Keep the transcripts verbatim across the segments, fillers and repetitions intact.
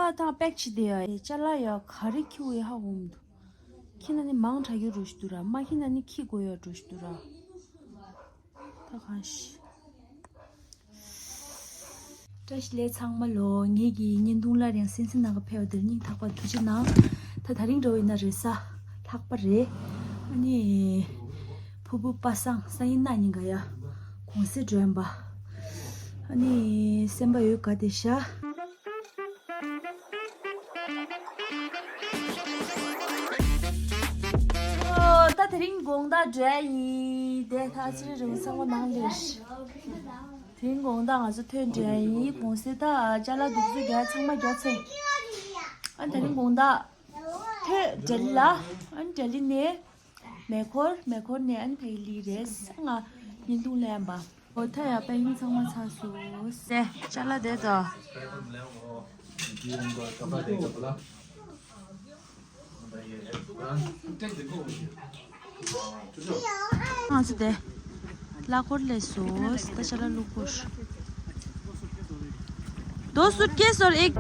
ཨ་ད་པེག་ཆི་དེ་ཡ་ཅ་ལག་ཡ་ག་རེ་ཁྱི་འོ་ཡ་ཧ་འོང་མི་འདུག་ཁྱི་ན་ནི་མང་དྲགས་ཡོད་འགྲོ་ཞིག་འདུག་ར། མ་ཁྱི་ན་ནི་ཁྱི་དགོས་ཡོད་འགྲོ་ཞིག་འདུག་ར། ད་གང་ཤི། བཀྲ་ཤིས་བདེ་ལེགས་ཚང་མ་ལོ། ངེད་ཀྱི་བརྙན་ཐུང་སླར་ཡང་གསན་གཟིགས་གནང་ག་ཕེབས་པ་དེར་སྙིང་ཐག་པ་ཐུགས་རྗེ་གནང་། ད་དེ་རིང་འགྲོ་བའི་ན་རེས་གཟའ་ལྷག་པ་རེད། ཨ་ནི་ཕུར་བུ་པ་སངས་སང་ཉིན་གནངས་ཉིན་ག་ཡ་གུང་སེང་འགྲོ་ཡིན་པ། ཨ་ནི་སེམས་པ་ཡོད་དགའ་བདེ་ཤག་ཨོ། ད་དེ་རིང་དགོང་དག་འགྲོ་ཡ་ཡིན། དེ་ད་ཚེ་རིང་རིང་ཚང་མ་ནང་ལས། དེ་རིང་དགོང་དག་ང་ཚོ་ཐོན་འགྲོ་ཡ་ཡིན། གུང་སེང་ད་ཅ་ལག་འདུག་ཚོད་རྒྱག་ཚང་མ་རྒྱག་ཚེ། ཨ་དེ་རིང་དགོང་དག་ཐོན་ལྡི་ལི་ལ། ཨ་ལྡི་ལི་ནས་མེ་འཁོར། མེ་འཁོར་ནས་ཨ་ནི་ཕ་གི་ལི་རེད། ང་བརྙན་ཐུང་ལེན་པ། འོ་ད་ཡ་པ་ཡིན་ཚང་མ་ཚར་སོང་། སེ་ཅ་ལག་དེ་དང་། ང་ཚོ་དེ་གླ་འཁོར་སླེབས་སོང་། ད་ཅ་ལག་བླུག་དགོས། दो सूटकेस और एक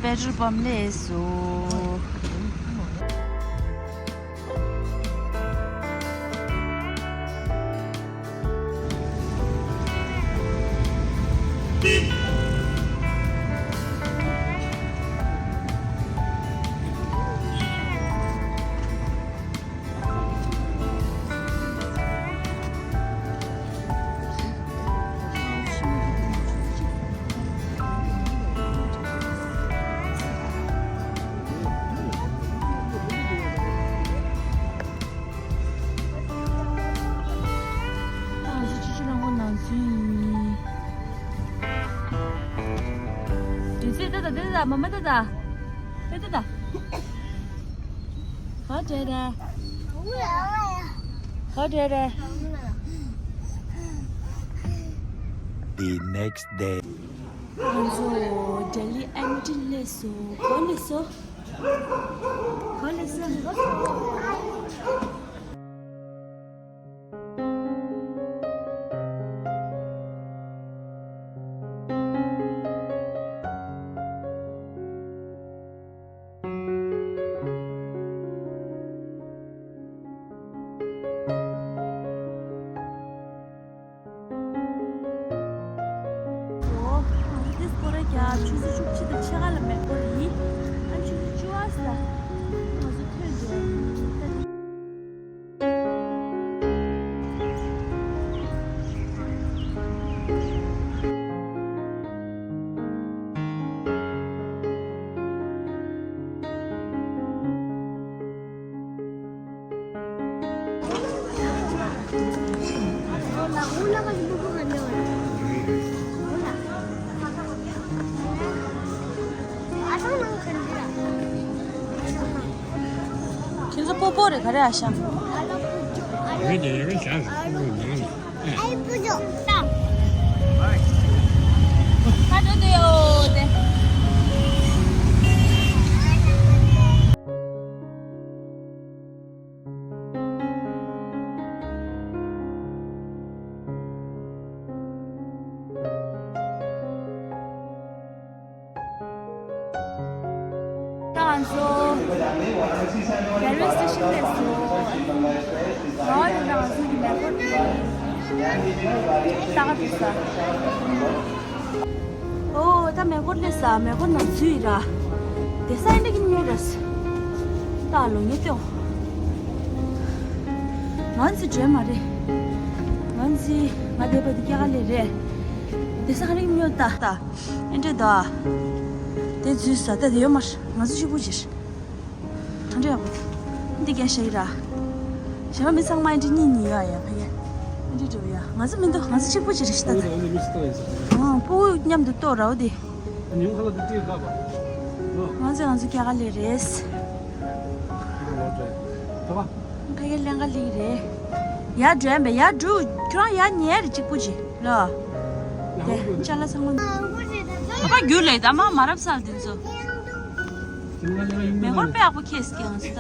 पेट्रोल पंप ले सो। ང་ཚོ་ཆུ་ཆུ་རླངས་འཁོར་ནང་ཚུད་ཡིན། དུས་ཚོད་ད་ད་ད་ད་མ་མ་ད་ད། ད་ད་ད། ག་འདྲ་རེད། ག་འདྲ་རེད། The next day. ང་ཚོ་ལྡི་ལི་ཨེམ་ཊི་སླེབས་སོང་། ག་སླེབས་སོང་། ག་སླེབས་སོང་། འོ། ང་ཚོ་དེ་སྐོར་ར་རྒྱབ། ཆུ་ཚོད་བཅུ་གཅིག་དང་ཕྱེད་ཀ་ལ་མེ་འཁོར་ཡིན། ཨ་ཆུ་ཚོད་བཅུ་པ་ཙམ་ལ་ང་ཚོ་ཐོན་འགྲོ་ཡ་ཡིན། ཁྱེད་ཚོ་སྤོ་སྤོ་རེད། ག་རེ་ཨ་ཤ། རེད་དེ་རེད་བཞག་རེད། ཨ་འགྲོ་འདུག་ཡོད་དེ། ད་ང་ཚོ་རེལ་ཝེ་སི་ཊེ་ཤན་སླེབས་སོང་། ང་བ་དེ་འདྲ་ང་ཚོ་གི་མེ་འཁོར་དེ་ལྟ་ག་འདུག་ས། ཨོ་ད་མེ་འཁོར་སླེབས་ས། མེ་འཁོར་ནང་ཚུད་ཡིན་ར། བསྡད་ས་ཨེ་འདྲ་གི་མི་ཡོད་ར། ད་ལོ་ཉེ་ཏོ། ང་ཚོ་བྲོས་མ་རེད། ང་ཚོ་ང་བསྡད་པ་དེ་སྐྱ་ཀ་ལེ་རེད། བསྡད་ས་ཨེ་འདྲ་གི་མི་ཡོད་ད་ད། ཨེ་འདྲ་ད། དེ་འཛུལ་ས་ད་དེ་ཡོད་མ་རེད། ང་ཚོ་གཅིག་པུ་ཅིག་རེད། ཨ་འདྲ་ཡག་པོ་འདི་རྒྱན་ཤ་ཡི་ར། གཞན་པ་མི་ཚང་མ་ཨེ་འདྲ་གཉིས་གཉིས་ཡོད་ཡ་ཕ་གི། ཨེ་འདྲ་འགྲོ་ཡ། ང་ཚོ་མི་འདུག་ང་ཚོ་གཅིག་པུ་ཅིག་རེད་ཤི་ད་ད། ཨ་སྤུ་གུ་མཉམ་དུ་གཏོགས་ར་འོ་དེ། ང་ཚོ་ང་ཚོ་སྐྱ་ཀ་ལེ་རེད། ཕ་གི་ལེན་ག་ལེ་རེད། ཡར་འགྲོ་ཡ་མེད་ཡར་འགྲོ། ཁྱོད་རང་ཡར་ཉལ་རེད་གཅིག་པུ་ཅིག་ལ། དེ་ཅ་ལག་ཚང་མ། ཨ་ཕ་རྒྱུ་ལས་ད་མ་མ་རབས་ཚར་དེ་ཚོ། མེ་འཁོར་དཔེ་ཡག་པོ་ཁེལ་སྐྱེ་ང་ཚོ་ད།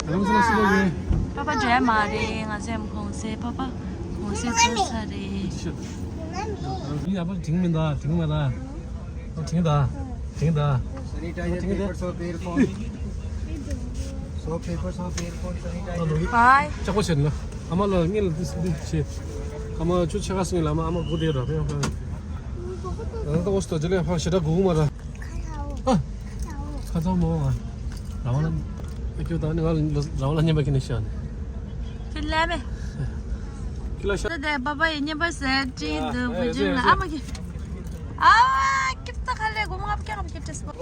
ལམ་སེང་ལ་སུ་ལ་ཡོད། པ་པ་འགྲོ་ཡ་མ་རེད། ང་ཚོའི་གུང་སེང་པ་པ་གུང་སེང་ཚར་ཚར་རེད། ཡ་པ་དྲིང་མི་འདུག་དྲིང་མ་ད། ཨོ་དྲིང་ད། དྲིང་ད། Sanitizer, paper, soap, air phone. Soap, paper, soap, air phone, sanitizer. Bye. ལྕགས་པོ་བྱས་ན། ཨ་མ་ལ་ངེད་ལ་འདི་འདི་བྱེད། ཨ་མ་ཁྱོད་ཆེ་ཁ་སོང་ལ་ཨ་མ་ཨ་མ་སྒུག་བསྡད་ར་ཕེ་ཕེ། ང་ད་འོ་སྟོ་ཅི་ལས་ཕ་ཞེ་དྲག་སྒུག་མ་ར། ཨ། ཁ་ཚ་མོ། ར་བ་ལ། ཨ་ཁྱོད་ད་ནི་ང་ལ་ར་བ་ལ་བརྙན་པ་ཁྱེར་ནས་ཤག་ཁྱོད་ལས་མེད། ཁྱོད་ལ་ཤག་ད་དེ་པ་པ་ཡི་བརྙན་པ་ཟེར་ཅིག་འདུག་བུ་ཆུང་ལ་ཨ་མ་ཁྱེད། ཨ་ཀིབ་ཏ་ཁ་ལས་སྒོར་མོ་ལྔ་བརྒྱ་ལྔ་བརྒྱ་སྤྲད་སོང་།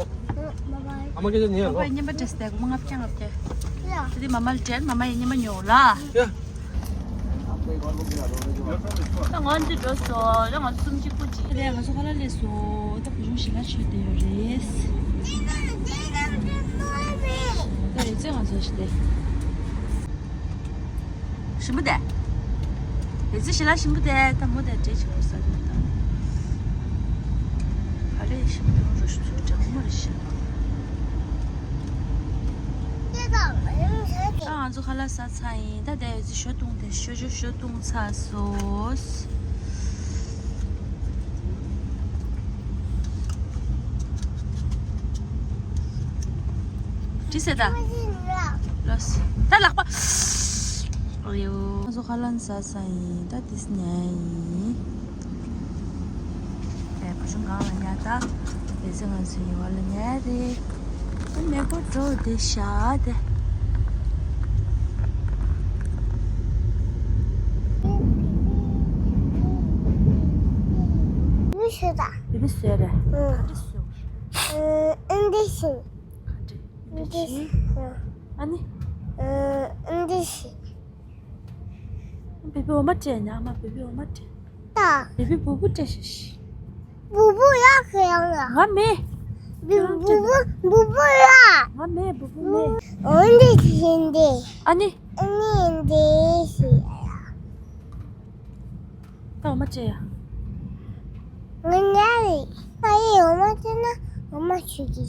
ཨ་མ་སྐད་ཆ་ཉན་པ་པ་ཡི་བརྙན་པ་སྤྲད་སོང་སྒོར་མོ་ལྔ་བརྒྱ་ལྔ་བརྒྱ། དེ་དེ་མ་མ་ལ་དྲན་མ་མ་ཡི་བརྙན་པ་ཉོ་ལ། ཡ། ད་ང་འདི་འགྲོ་སོང་། ད་ང་ཚོ་གསུམ་གཅིག་པུ་གཅིག་ད་ང་ཚོ་ཁ་ལག་སླེབས་སོང་། ད་བུ་ཆུང་ཞིང་ཁ་མཆོད་བསྡད་ཡོད་རེད། ད་རེད་ཚེ་ང་ཚོ་ཞི་བདེ། ཞིམ་པོ་དེ། རེ་ཚེ་ཞི་ལ་ཞིམ་པོ་དེ་ད་མོ་དེ་འདྲེ་ཆེ་པོ་ཟ་གི་ད། ག་རེ་ཞིམ་པོ་རུ་ཞུ་ཞུ་དྲང་མོ་རེ་ཞིམ། ད་ང་ཚོ་ཁ་ལག་ཟ་ཚར་ཡིན། ད་དེ་རེ་ཚེ་ཞོ་བཏུང་དེ་ཞོ་ཞོ་ཞོ་བཏུང་ཚར་སོང་། ཅི་ཟེར་ད། ལོས། ད་ལག་པ། ཨོ་ཡོ། ང་ཚོ་ཁ་ལག་ཟ་ས་ཡིན། ད་དེ་ནས་ཡིན། ཨེ་བུ་ཆུང་གང་ལ་ཉལ་ད། དེ་ཚེ་ང་ཚོ་ཡི་བ་ལ་ཉལ་རེད། ད་མེ་འཁོར་འགྲོ་དེ་ཤ་དེ། མི་ཤི་ད། བི་བི་བཟོས་རེད། ཨང་། ག་འདྲ་བཟོས། ཨང་། ཨེ་འདི་ཤི། ག་འདྲ། འདི་ཤི། ཨ་ནི། ཨང་། འདི་ཤི། བི་བི་འོ་མ་སྤྲད་ན་ཨ་མ་བི་བི་འོ་མ་སྤྲད། ད། བི་བི་བུ་བུ་སྤྲད་ཤི་ཤི། བུ་བུ་ཡག་གི་ཡང་ལ། ང་མེད། བུ་བུ་བུ་བུ་ཡ། ང་མེད་བུ་བུ་མེད། འོ་འདི་ཤི་འདི། ཨ་ནི། ཨ་ནི་འདི་ཤི་ཡ། ད་འོ་མ་སྤྲད་ཡ། ང་ཉལ་རེད། ང་ཡི་འོ་མ་སྤྲད་ན་འོ་མ་ཞུ་གི།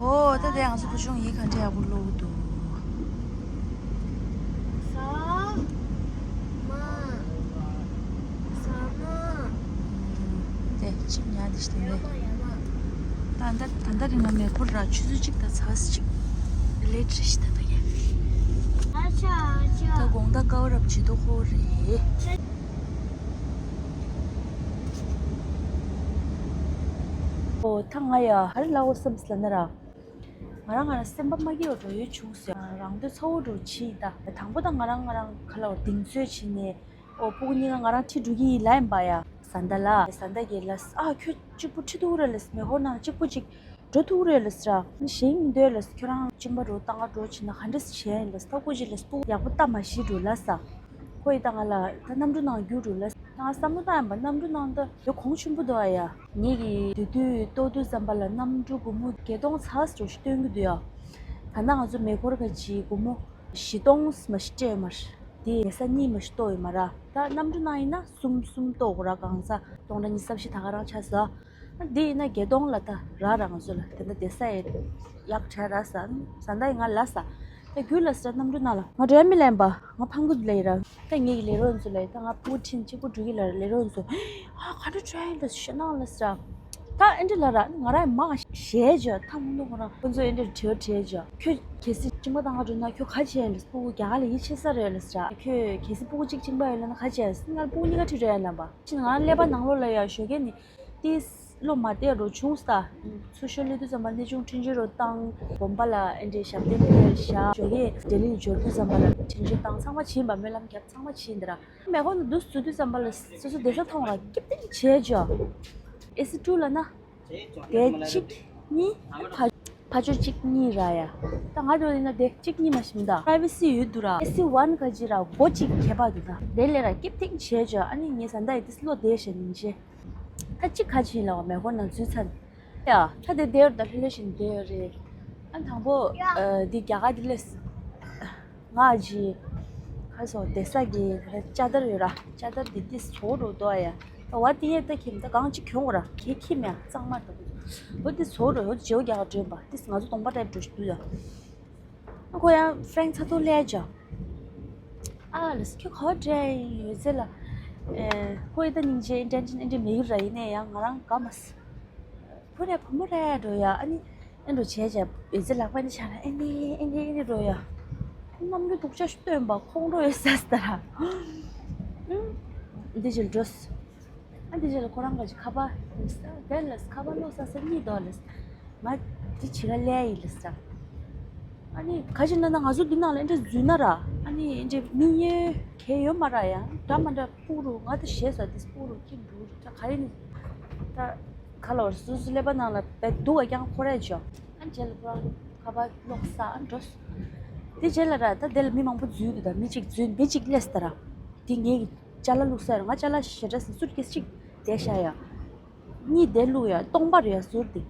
ཨོ་ད་དེ་ང་ཚོ་བུ་ཆུང་ཡིག་ག་འདྲ་ཡག་པོ་ཀློག་གི་འདུག་ས་མ། ས་མ། དེ་གཅིག་ཉལ་དེ་ཞིག་དེ་ཡ་མ་ཡ་མ། ད་ད་ད་ད་རིང་ང་མེ་འཁོར་ར་ཆུ་ཚོད་གཅིག་དང་ཚ་ས་གཅིག་ལས་བྲིས་ཤི་ད་ད་ཡ། ཨ་ཆ་ཨ་ཆ། ད་དགོང་དག་ཀ་བ་རབ་བྱེད་དོ་ཧོ་རེད། ཨོ་ད་ང་ཡ་ཧ་རི་ལ་འོ་བསམ་སི་ལ་ན་ར། ང་རང་ང་རང་སེམས་པ་མ་སྐྱིད་པ་འགྲོ་ཡོད་བྱུང་ཟེར། རང་འདོད་ཚ་བོ་འགྲོ་ཕྱིན་ད། དང་པོ་ད་ང་རང་ང་རང་ཁ་ལ་འོ་གདེང་ཚོད་བྱིན་ནས། ཨོ་སྤུ་གུ་གཉིས་ཀ་ང་རང་ཁྲིད་འགྲོ་གི་ཡིན་ལབ་ཡིན་པ་ཡ། བཟའ་ཟླ་ལ། བཟའ་ཟླ་གིས་ལབ། ཨ་ཁྱོད་གཅིག་པུ་ཁྲིད་ཐུབ་རེད་ལབ། མེ་འཁོར་ནང་གཅིག་པུ་གཅིག་འགྲོ་ཐུབ་རེད་ལབ་ཟེར། ཞེ་མི་འདོད་ལབ། ཁྱོད་རང་གཅིན་པ་འགྲོ་ཏང་ག་འགྲོ་བྱིན་ན་ག་འདྲ་བྱས་ཡིན་ལབ། ཐག་གུ་ཅི་ལབ། སྤུ་གུ་ཡག་པོ་ལྟ་མ་ཤེས་འགྲོ་ལབ་ས། ཁོ་ཡི་ད་ང་ལ་ད་གནམ་གྲུ་ནང་རྒྱུགས་འགྲོ་ལབ། ད་ང་བསམ་བློ་བཏང་ཡིན་པ་གནམ་གྲུ་ནང་ད་ཡོད་གོང་ཆེན་པོ་འདུག་ཨ་ཡ། ངེད་ཀྱི་དེ་དུས་ལྟོ་དུས་ཙམ་པ་ལ་གནམ་གྲུ་སྒོར་མོ་བརྒྱད་སྟོང་ཚ་ཟེར་འགྲོ་ཞིག་སྟོན་གྱི་འདུག་ཡ། ད་ལྟ་ང་ཚོ་མེ་འཁོར་ག་ཅིག་སྒོར་མོ་བཞི་སྟོང་མ་ཞིག་སྤྲད་མར། དེ་ཉལ་ས་གཉིས་མ་ཞིག་གཏོགས་ཡོད་མ་ར། ད་གནམ་གྲུ་ནང་ཡིན་ན་གསུམ་གསུམ་གཏོགས་དགོས་ར། གང་ཟག་སྟོང་ཕྲག་ཉི་ཤུ་རྩ་བཞི་ད་ག་རང་ཆགས་སོང་། འདི་ཡིན་ན་བརྒྱད་སྟོང་ལ་ད་རག་ར་ང་ཚོ་ལ། དེ་འདྲ་བསྡད་ས་ཡི་ཡག་དྲག་རག་ས། བཟའ་ཟླ་ཡིས་ང་ལབ་ས། ད་རྒྱུགས་ལབ་ས་གནམ་གྲུ་ནང་ལ། ང་འགྲོ་ཡ་མི་ལེན་པ། ང་ཕངས་གི་ལབ་ཡི་ར། ད་ངེད་ཀྱི་ལས་རོགས་ཚོ་ལ་ད་ང་སྤུ་གུ་ཁྲིད་གཅིག་པུ་འགྲོ་གི་ལ་ལས་རོགས་ཚོ། ཨ་ག་འགྲོ་འགྲོ་ཡ་ལ་ཞེད་སྣང་ལབ་ས། ད་ཨེ་འདྲ་ལབ་ར། ང་རང་མ་ཞེད་བྱས་ཐང་མོ་ང་རང་ཁོ་ཚོ་ཨེ་འདྲ་དྲི་བ་དྲིས་བྱས། ཁྱོད་གལ་སྲིད་གཅིན་པ་བཏང་ག་འགྲོ་ན་ཁྱོད་ག་བྱས་ཡ་ལ། སྤུ་གུ་རྒྱ་གར་ལ་ཡིད་ཆེས་ས་རེད་ལབ་ས། ཁྱོད་གལ་སྲིད་སྤུ་གུ་གཅིག་གཅིན་པ་ཡོད་ལབ་ན་ག་བྱས་ཡ། ང་སྤུ་གུ་གཉིས་ཀ་ཁྲིད་འགྲོ་ཡ་ལབ་པ། ཅི་ང་ཀླད་པ་ནང་ལོགས་ལ་ཡ་ཞོགས་ཀས་ནི། ཏིས་བློ་མ་བདེ་རོ་བྱུང་ས། ཚུར་ཤོག་སླེབས་དུས་ཙམ་པ་གནས་ཆུང་འཕྲིན་བཅོལ་རོ་བཏང་། དགོན་པ་ལ་ཨེ་འདྲའི་ཞབས་བརྟན་ཕེབས་བཞག་ཞོགས་ཀས་ལྡི་ལི་འབྱོར་དུས་ཙམ་པ་ལ་འཕྲིན་བཅོལ་བཏང་། ཚང་མ་ཕྱིན་པ་སྨོན་ལམ་བརྒྱབ། ཚང་མ་ཕྱིན་འདི་ར། མེ་འཁོར་ནང་འདུག་ཚུད་དུས་ཙམ་པ་ལ་སོ་སོ་བསྡད་ས་མཐོང་ར་སྐྱིད་སྐྱིད་བྱས་ཅོ། ཨེ་སི་ཊུ་ལ་ན། དེ་གཅིག་གཉིས་ཕ་ཕ་ཆོས་གཅིག་གཉིས་ར་ཡ། ད་ང་ཚོ་ཡིན་ན་དེ་གཅིག་གཉིས་མ་ཤིམ་ད། པ་རའི་ཝེ་སི་ཡོད་འདུག་ར། ཨེ་སི་ཝན་ག་ཅི་ར་སྒོ་གཅིག་ཁྱད་པར་འདུག་ད། དེ་ལས་ར་སྐྱིད་སྐྱིད་བྱས་ཅོ། ཨ་ནི་ངའི་བཟའ་ཟླ་ཡི་ཏིས་བློ་བདེ་ཞེ་ནིང་ཆེ། ད་གཅིག་ག་ཅི་ཡིན་ལ་བ་མེ་འཁོར་ནང་འཛུལ་ཚར། ཡ། ད་དེ་བསྡད་ཡོད་ད། ལྷོད་ལྷོད་བཞིན་བསྡད་ཡོད་རེད། ཨ་དང་པོ། ཡ། ཨ་འདི་རྒྱ་གར་འདི་ལས། ང་ཅི། ཁ་སོ་བསྡད་ས་གི་ཅ་དར་ཡོད་ར། ཅ་དར་འདི་ཏིས་བཟོ་འགྲོ་འདུག་ཡ། ད་བ་དེ་ཡས་ད་ཁྱིམ་ད་གང་ཅི་གྱོང་ར་གི་ཁྱིམ་ཡ་གཙང་མ་ད་བོ་ཏིས་བཟོ་འགྲོ་ཡོད་བརྗེ་བོ་རྒྱག་འདྲེན་པ་ཏིས་ང་ཚོ་གདོང་པ་རེད་འགྲོ་ཞིག་འདུག་ཡ། ཁོ་ཡང་ཧྥ་རན་ཚ་ཐུག་ལས་ཅ། ཨ་ལས་ཁྱོད་ག་བ་འདྲ་ཡོད་ཚེ་ལ། ཁོ་ཡི་ད་སྙིང་རྗེ་འདྲ་འདྲ་མེད་ར་ཡིན་ནས་ཡང་ང་རང་དགའ་མ་སི། ཁོ་རེ་བུ་མོ་རེ་འགྲོ་ཡ་ཨ་ནི། ཨེ་འགྲོ་བྱས་བྱས་ཨེ་ཙི་ལག་པ་ནི་ཆ་ལ་ཨེ་ནི་ཨེ་ནི་ཨེ་ནི་འགྲོ་ཡ། རྣམ་འགྱུར་སྡུག་ཅག་ཞིག་སྟོན་པ་ཁོང་འགྲོ་ཡོད་ས་སི་ད་ར། ཨུམ། འདི་ཅིག་འགྲོ་སི། ཨ་འདི་ཅིག་ལ་ཁོ་རང་ག་ཅིག་ཁ་པར་ཡིན་ས་དེ་ལ་སི་ཁ་པར་ལོག་ས་ས་གཉིས་དོ་ལ་སི། ང་འདི་ཅི་ག་ལས་ཡིན་ལ་སི། ཨ་ནི་ག་ཅིག་ན་ན་ང་ཚོ་འདི་ནང་ལ་ཨེ་འདྲ་འཛུལ་ན་ར་ཨ་ནི་ཨེ་འདྲ་མི་གཡོ་གལ་ཡོད་མ་ར་ཡ་འདྲ་མ་འདྲ་སྤུ་རུ་ང་ད་ཞེས་ས་འདི་སྤུ་རུ་ཁྱི་འབུར་ད་ག་ཡིན་ད། ཁ་ལོར་སུ་སུ་ཀླད་པ་ནང་ལ་བད་འདུག་བ་ཀྱང་ཁོ་རས་ཅོ། ཨ་རྗེས་ལ་ཁོ་རང་ཁ་པར་ལོག་ས་ཨ་འགྲོ་སོང་། དེ་རྗེས་ལ་ར་ད་དེ་ལ་མི་མང་པོ་འཛུལ་འདུག་ད་མི་གཅིག་འཛུལ་མི་གཅིག་སླེབས་ད་ར། དེ་ངའི་ཅ་ལག་བླུགས་ས་ར་ང་ཅ་ལག་ཞེ་དྲག་སུ་ཊི་ཀེ་སི་གཅིག་དེ་བཞག་ཡ། གཉིས་དེ་བླུགས་ཡ་སྟོང་པ་རེད་ཡ་ཟུར་དེ།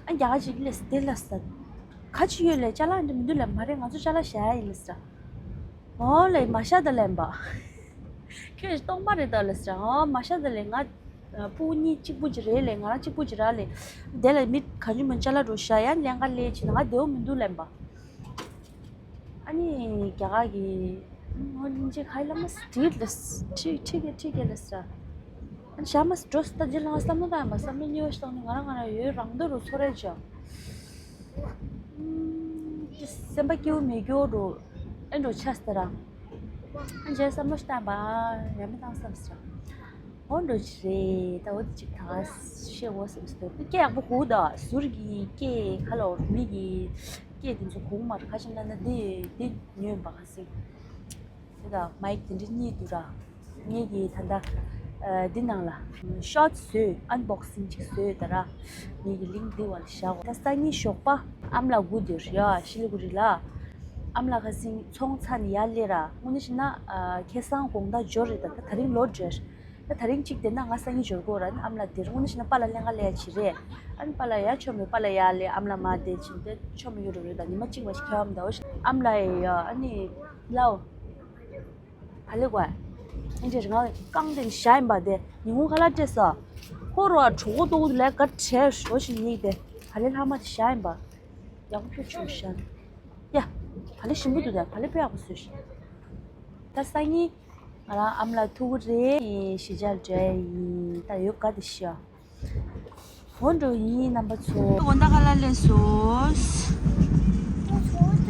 ཨ་རྒྱ་གར་གཅིག་སླེབས་དེ་སླེབས་ས། ཁ་ཅིག་ཡོད་ལས་ཅ་ལག་འདི་མི་འདུག་ལས་མ་རེད་ང་ཚོ་ཅ་ལག་བཞག་ཡ་ཡིན་ལས་ས། ཨོ་ལེ་མ་ཤ་ད་ལེན་པ། ཁྱོད་སྟོང་པ་རེད་ད་ལེ་ཟེར། ཨོ་མ་ཤ་ད་ལེ་ང་སྤུ་གུ་གཉིས་གཅིག་པུ་ཅིག་རེད་ལེ་ང་རང་གཅིག་པུ་ཅིག་ར་ལེ། དེ་ལ་མི་ག་ཅུ་མོན་ཅ་ལག་འགྲོ་ཤ་ཡ་ལེན་ག་ལེ་ཕྱིན་ང་བདེ་བོ་མི་འདུག་ལེན་པ། ཨ་ནི་རྒྱ་གར་གི་ཨོ་ལིན་ཅི་ཁའི་ལ་མ་སི་ཏིར་ལེ་ཁྲི་ཁྲི་གེ་ཁྲི་གེ་ལེ་ཟེར། ཨ་ནི་ཤ་མ་སི་འགྲོ་སི་ད་ཇི་ལ་ང་བསམ་བློ་བཏང་ཡ་མ་བསམ་བློ་ཉོ་ཤ་ནི་ང་རང་ང་རང་ཡོད་རང་འདོད་རུ་ཚོ་རེ་ཅོ། སེམས་པ་སྐྱིད་པོ་མེད་སྐྱོ་འགྲོ། ཨེ་འགྲོ་ཆ་སྟེ་ར། ཨ་འཇལ་བསམ་བློ་ཞིག་བཏང་པ། ཡང་མི་བཏང་བསམ་སོང་། འོ་འགྲོ་ཅི་རེད་ད་འོ་དེ་ཅིག་ད་ཤེས་འོ་བསམ་སོང་། སྐད་ཡག་པོ་གོ་ད་ཟུར་གྱི་སྐད་ཁ་ལོ་མི་གི་སྐད་དེ་ཚོ་གོ་མ་རེད་ཁ་ཤས་ན་ན་དེ་དེ་ཉོས་པ་ཁ་སིང་། དེ་དང་མའིག་དེ་འདྲ་གཉིས་འདུག་ར། ངེད་ཀྱིས་ད་ལྟ་འདི་ནང་ལ་ཤོ་ཊི་བཟོས་ཨན་བོག་སིང་ཅིག་བཟོས་ད་ར། ངེད་ཀྱི་ལིང་འདི་བར་བཞག་ད་སང་ཉིན་ཞོགས་པ་ཨམ་ལགས་སྒུག་སྡོད་ཡ་ཤི་ལི་གུ་རི་ལ། ཨམ་ལགས་ཁ་སིང་ཚོང་ཚ་ནས་ཡར་སླེབས་ར་དངོས་གནས་བྱས་ན་ཁ་སང་དགོང་དག་འབྱོར་རེད་ད་ད་ད་རིང་ལོ་འབྲེལ། ད་ད་རིང་གཅིག་བསྡད་ན་ང་སང་ཉིན་འབྱོར་དགོས་ར་ཨམ་ལགས་དེ་ར་དངོས་གནས་བྱས་ན་པཱ་ལགས་ལེན་ག་ལས་ཡ་བྱེད་རེད། ཨ་ནི་པཱ་ལགས་ཡ་ཆོ་མེད་པཱ་ལགས་ཡར་སླེབས་ཨམ་ལགས་མ་བསྡད་ཕྱིན་ཏེ་ཆོ་མེད་ཡོད་རེད་ད་ཉི་མ་གཅིག་མ་ཞིག་ཁྱེར་བ་མི་འདའ་འོ་ཨམ་ལགས་ཡ་ཨ་ནི་ལའོ། ཧ་ལས་གོ་ཨེ་འདྲས་ང་རྐང་དེ་བཞག་ཡིན་པ་དེ་ཉིན་གུང་ཁ་ལག་སྤྲད་ས། ཁོ་རོ་ཨ་གྲོད་ཁོག་ལྟོགས་ལས་ཀ་བྲལ་ཞོ་ཞིག་ཡིན་དེ་ཧ་ལས་ལྷག་མ་དེ་བཞག་ཡིན་པ། ཡག་པོ་ཁྱོད་ཆུང་བཞག་ཡ། ཧ་ལས་ཞིམ་པོ་འདུག་ད་ཧ་ལས་དཔེ་ཡག་པོ་བཟོས་ཤག་ད་སང་ཉིན་ང་རང་ཨ་མ་ལགས་ཐུག་གི་རེད་ཡིན་གཞིས་ཆགས་འདྲ་ཡིན་ད་ཡོད་ག་དེ་ཤག་འོ་འགྲོ་ཡིན་རྣམ་པ་ཚོ། དགོང་དག་ཁ་ལག་ལས་སོ།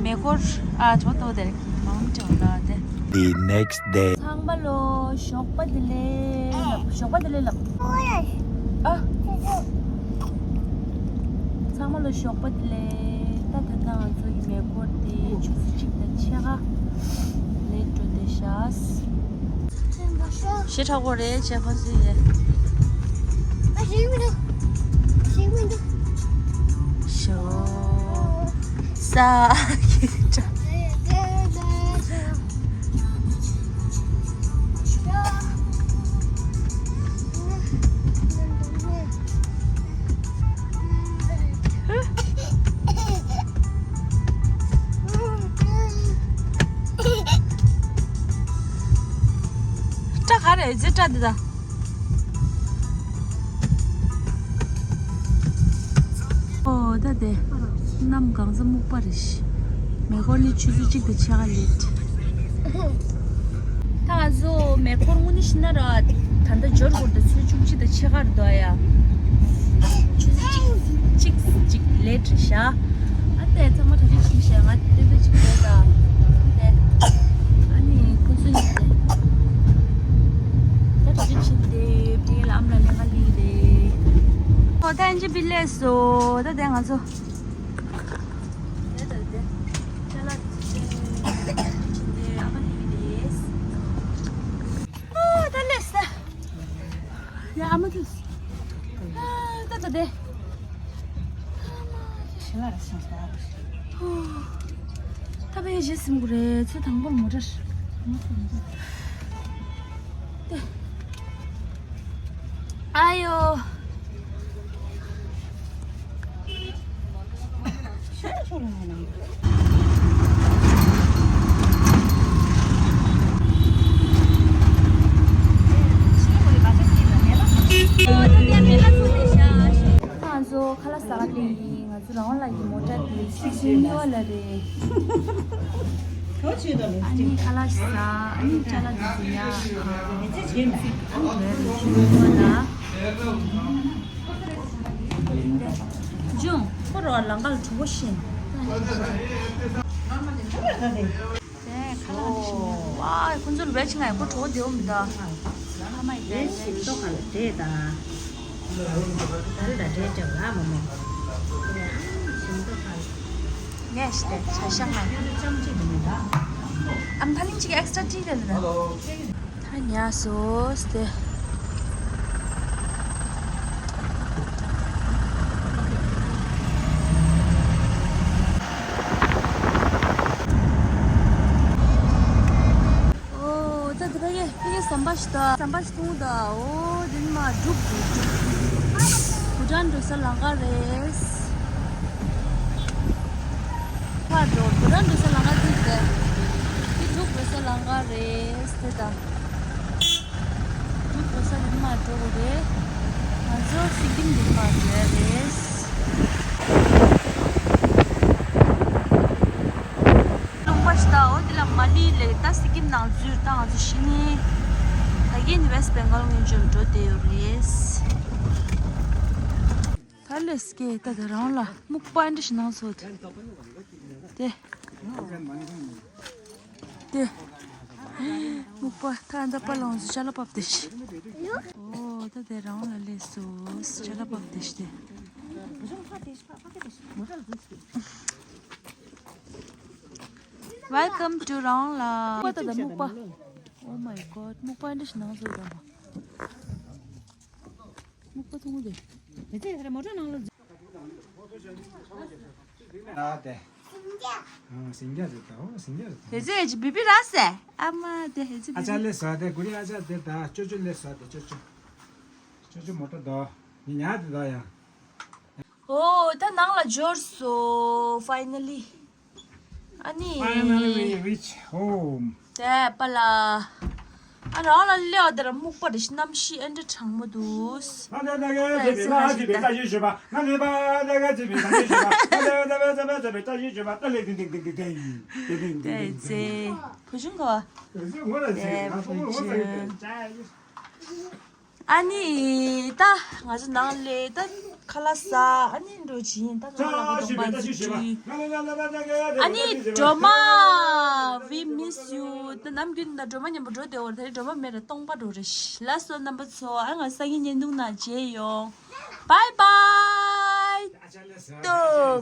མེ་འཁོར་ཨ་གྲོ་ཏོ་དེར་མང་ཆེ་བ་དེ། The next day. ཚང་མ་ལོ་ཞོགས་པ་བདེ་ལེགས་ལབ། ཞོགས་པ་བདེ་ལེགས་ལབ། ཨ། ཚང་མ་ལོ་ཞོགས་པ་བདེ་ལེགས། ད་ད་ལྟ་ང་ཚོ་ཡི་མེ་འཁོར་དེ་ཆུ་ཚོད་གཅིག་དང་ཕྱེད་ཀ་ལས་འགྲོ་བསྡད་ཤག་ཞེ་དྲག་པོ་རེད་ཅེས་ཁོ་ཚོས་ཡས། ཞོ། ས། ཡི་དྲ། སྐྲ་ག་རེ་རྗེས་སྐྲ་འདི་དང་། ཨོ་ད་དེ། གནམ་གང་ཚ་སྨུག་པ་རེད་ཤི། མེ་འཁོར་ནི་ཆུ་ཚོད་གཅིག་དང་ཕྱེད་ཀ་ལེད། ད་ང་ཚོ་མེ་འཁོར་དངོས་གནས་བཤད་ན་ར། ད་ལྟ་འབྱོར་དགོས་ད་ཚོད་བཅུ་གཅིག་དང་ཕྱེད་ཀར་འདུག་ཡ། ཆུ་ཚོད་གཅིག་གཅིག་གཅིག་ལེད་རེད་ཤག་ཨ་ཏེ་ཚང་མ་གྲ་སྒྲིག་བྱེད་ཤག་ང་ཏེ་ཏེ་ཅིག་བྱས་ད། ཏེ། ཨ་ནི་ཁོ་ཚོ་ཡིན་ཏེ། ད་གྲ་སྒྲིག་བྱེད་དེ་ཕ་གི་ལ་ཨམ་ལ་ལེན་ག་ལི་ཏེ། ཨོ་ད་ཨན་ཅི་བི་ལེ་སོ་ད་ཏེ་ང་ཚོ། ཏེ་ད་ཏེ། ཅ་ལག་ཏེ་ཨ་མ་ལི་བི་ལེ། ཨོ་ད་ལེ་ས། ཡ་ཨ་མ་ཏུ། ཨ་ད་ད་ཏེ། ད་བས་གཞི་སིམ་གུ་རེད་ཚོད་དང་པོར་མོ་ཊར། ཨ་ཡོ། ཁ་ལག་ཟ་ག་སླེབས་ཡིན། ང་ཚོ་རང་དབང་ལགས་ཀྱི་མོ་ཊ་དེ་སི་ཀིམ་གཉིས་པ་ལ་རེད། ཨ་ནི་ཁ་ལག་ཟ། ཨ་ནི་ཅ་ལག་དེ་ཚོ་ཡ། ཨ། ཨ་ནི་བེ་རི་ཤི་ལ། ཇུང་། ཁོ་རོ་ལང་ཀ་ལ་གྲོགས་པོ་ཤེས། དེ་ཁ་ལག་འདི་ཞིག་ཉོས། ཝའི། ཁོ་ཚོར་བེད་ཆི་ང་ཡ་ཁོ་གྲོགས་བདེ་བོ་མི་འདུག་ཨ་མ་ཡི་དེ་ཞིག་ཏོ་ཁ་ལ་དེ་ད། ད་ལ་དེ་ཅག་ལ་མོ་མོ། ཞིང་ཏོ་ཁ་ལ། ངས་ཤི་དེ་ཆ་ཤང་ང་ཡ། ཨམ་ཐ་ལིང་ཅིག་ཨེག་སི་ཊ་ཊི་རེད་ལ། ད་ཉལ་སོང་སྟེ། ཨོ། ད་དེ་ཕ་གི་ཕ་གི་ཟམ་པ་ཞིག་ད། ཟམ་པ་ཞིག་མཐོང་ད། ཨོ། དེ་ནི་མ་འབྲུག་འབྲུག་འབྲུག་བྷུ་ཊན་འགྲོ་ས་ལམ་ཁ་རེད། ཕར་འགྲོ། བྷུ་ཊན་འགྲོ་ས་ལམ་ཁ་འདི་རེད། འདི་འབྲུག་འགྲོ་ས་ལམ་ཁ་རེད། དེ་ད། འབྲུག་འགྲོ་ས་འདི་མར་འགྲོ་དགོས་རེད། ང་ཚོ་སི་ཀིམ་འདི་མར་འགྲོ་ཡ་རེད། ལུང་པ་ཞིག་ད། འོ་འདི་ལ་མ་ལི་ལེ། ད་སི་ཀིམ་ནང་འཛུལ། ད་ང་ཚོ་གཞི་ནས་ད་གིན་ཝེ་སི་ཊི་བེང་གལ་སྔོན་ཆད་འགྲོ་བསྡད་ཡོད་རེད། ད་ལས་སྐད་ད་དེ་རང་ལ་སྨུག་པ་འདྲ་ཞིག་ནང་ཚོ་དེ། དེ། སྨུག་པ་ད་འདི་པ་ལོང་ཟི་ཅ་ལག་ཕབ་དེ་ཤི། ཨོ་ད་དེ་རང་ལ་ལས་སོ་ཟི་ཅ་ལག་ཕབ་དེ་ཤི་དེ། Welcome to རང་ལ། སྨུག་པ་ད་ད་སྨུག་པ། Oh my god སྨུག་པ་འདྲ་ཞིག་ནང་ཚོ་དང་། སྨུག་པ་མཐོང་གི་འདུག་དེ་ཚེ་རེ་མོ་ཊ་ནང་ལ་འཛུལ། ཨ་དེ། ཨ་སིང་རྒྱ་རེད་ད། ཨོ་སིང་རྒྱ་རེད་ད། དེ་ཚེ་ཨེ་ཅི་བི་བི་ར་སེ། ཨ་མ་དེ་ཨེ་ཅི་བི་བི། ཨ་ཅག་ལེ་ཟ་དེ་གུ་རི་ཨ་ཅག་དེ་ད། ཅོ་ཅོ་ལེ་ཟ་དེ་ཅོ་ཅོ། ཅོ་ཅོ་མོ་ཊ་ད། ཉི་ཉག་དེ་ད་ཡ། ཨོ་ད་ནང་ལ་འབྱོར་སོང་ཕའི་ན་ལི། ཨ་ནི། Finally we reach home. དེ་པ་ལ། ཨ་རང་ལ་ལེའོ་དེ་ར་སྨུག་པ་རེ་ཞིག་གནམ་གཤིས་ཨེ་འདྲ་གྲང་མོ་འདུག་ང་ལས་པ་ལ་ཅི་བྱེད་པ། ང་ལས་པ་ལ་ཅི་བྱེད་པ། ང་ལས་པ་ལ་ཅི་བྱེད་པ། ད་ལས་ཏིང་ཏིང་ཏིང་ཏིང་ཏིང་ཏིང་ཏིང་ཏིང་ཏིང་། དེ་ཚེ། བུ་ཆུང་ག་བ། དེ་བུ་ཆུང་། ཨ་ནི་ད་ང་ཚོ་ནང་ལས་ད་ཁ་ལག་ཟ། ཨ་ནི་འགྲོ་བྱིན། ད་ང་ལ་གོ་དོང་པ་འཛུགས་ཀྱི། ཨ་ནི་སྒྲོལ་མ། We miss you. ད་ནམ་རྒྱུན་ད་སྒྲོལ་མ་མཉམ་པོ་འགྲོ་བསྡད་ཡོད་རེད། ད་རེས་སྒྲོལ་མ་མེད་རེད། སྟོང་པ་འགྲོ་རེད། ལགས་སོ་རྣམ་པ་ཚོ། ཨ་ང་སང་ཉིན་བརྙན་ཐུང་ནང་མཇལ་ཡོང་། Bye bye. ཏོག